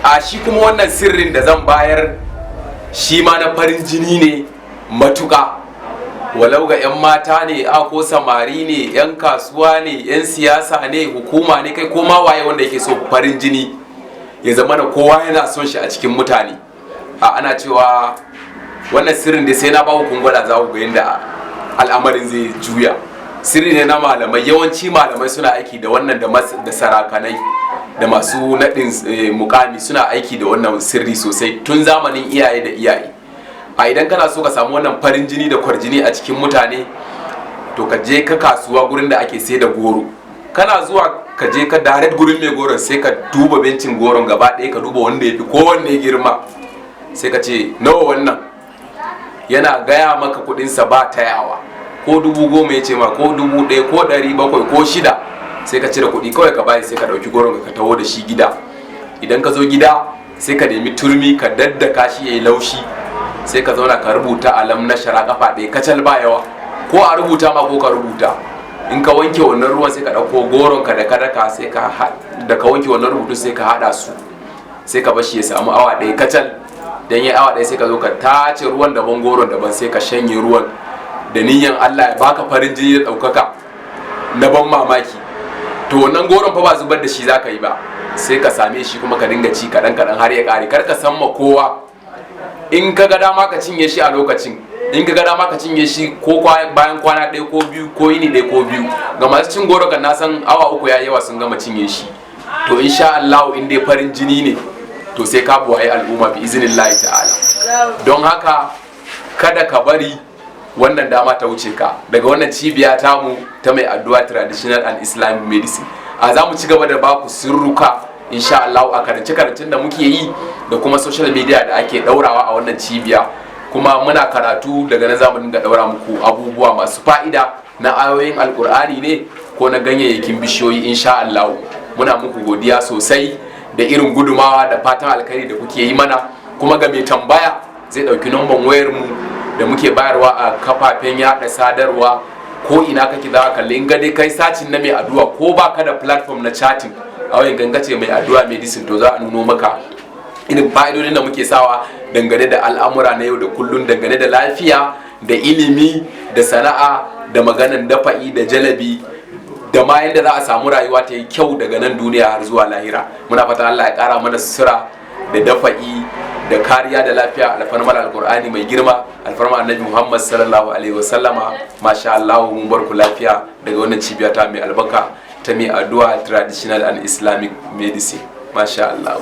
A shi kuma wannan sirrin da zan bayar shi ma na farin jini ne matuƙa, walau ga 'yan mata ne, a ko samari ne, 'yan kasuwa ne, 'yan siyasa ne, hukuma ne, kai ko ma waye wanda yake so farin jini ya zama na kowa yana son shi a cikin mutane. A ana cewa wannan sirrin da sai na ba ku kungwala, za ku ga yadda al'amarin zai juya. Sirri ne na malamai. Yawanci malamai suna aiki da wannan, da sarakanai da masu naɗin mukami suna aiki da wannan sirri sosai tun zamanin iyaye da iyaye. A idan kana so ka samu wannan farin jini da kwarjini a cikin mutane, to ka je ka kasuwa gurin da ake sai da goro. Kana zuwa, ka je ka direct gurin mai goron, sai ka duba bencin goron gaba ɗaya, ka duba wanda ya fi kowanne girma, sai ka ce, "Nawa wannan?" Yana gaya maka kudinsa ba tayawa, ko 10,000 ya ce ma, ko 1,000, ko 700, ko 6, sai ka cire kuɗi kawai ka bayi, sai ka ɗauki goron ka taho da shi gida. Idan ka zo gida, sai ka nemi turmi ka daddaka shi ya yi laushi, sai ka zauna ka rubuta alam na shara kafa ɗaya kacal, ba yawa, ko a rubuta ma ko ka rubuta. In ka wanke wannan ruwan, sai ka ɗauko goron ka da ka daka, sai ka da ka wanke wannan rubutu, sai ka haɗa su, sai ka bashi ya samu awa 1 kacal. Dan ya awa 1, sai ka zo ka tace ruwan daban, goron daban, sai ka shanye ruwan da niyan Allah ya baka farin jini da ɗaukaka na ban mamaki. To wannan goron fa ba zubar da shi zaka yi ba, sai ka same shi kuma ka dinga ci kaɗan kaɗan har ya ƙare. Kar ka san ma kowa. In ka ga dama ka cinye shi a lokacin, in ka ga dama ka cinye shi ko bayan kwana 1 ko 2, ko yini 1 ko 2. Ga masu cin goro kan, na san awa 3 ya yawa sun gama cinye shi. To insha Allah, in dai farin jini ne, to sai ka buwaye al'umma bi iznillahi ta'ala. Don haka kada ka bari wannan dama ta wuce ka daga wannan cibiya tamu ta Mai Addu'a Traditional and Islamic Medicine. A za mu ci gaba da baku sirruka insha Allah a karance karancen da muke yi da kuma social media da ake daurawa a wannan cibiya. Kuma muna karatu, daga nan za mu dinga daura muku abubuwa masu fa'ida na ayoyin Alkur'ani ne ko na ganyayyakin bishiyoyi insha Allah. Muna muku godiya sosai da irin gudumawa da fatan alkhairi da kuke yi mana. Kuma ga mai tambaya, zai ɗauki namban wayar mu da muke bayarwa a kafafen yada sadarwa. Ko ina kake za ka kalli, in ga dai kai searching na Mai Addu'a, ko baka da platform na chatting a wayan gangace Mai Addu'a Medicine, to za a nuno maka irin fa'idodin da muke sawa dangane da al'amura na yau da kullun, dangane da lafiya da ilimi da sana'a da maganan dafa'i da jalabi, da ma yadda za a samu rayuwa ta yi kyau daga nan duniya har zuwa lahira. Muna fata Allah ya kara mana sutura da dafa'i da kariya da lafiya, alfarmar Alkur'ani mai girma, alfarmar Annabi Muhammad sallallahu alaihi wasallama. Masha Allah, mun bar ku lafiya daga wannan cibiya ta mai albarka ta Mai Addu'a Traditional and Islamic Medicine. Masha Allah.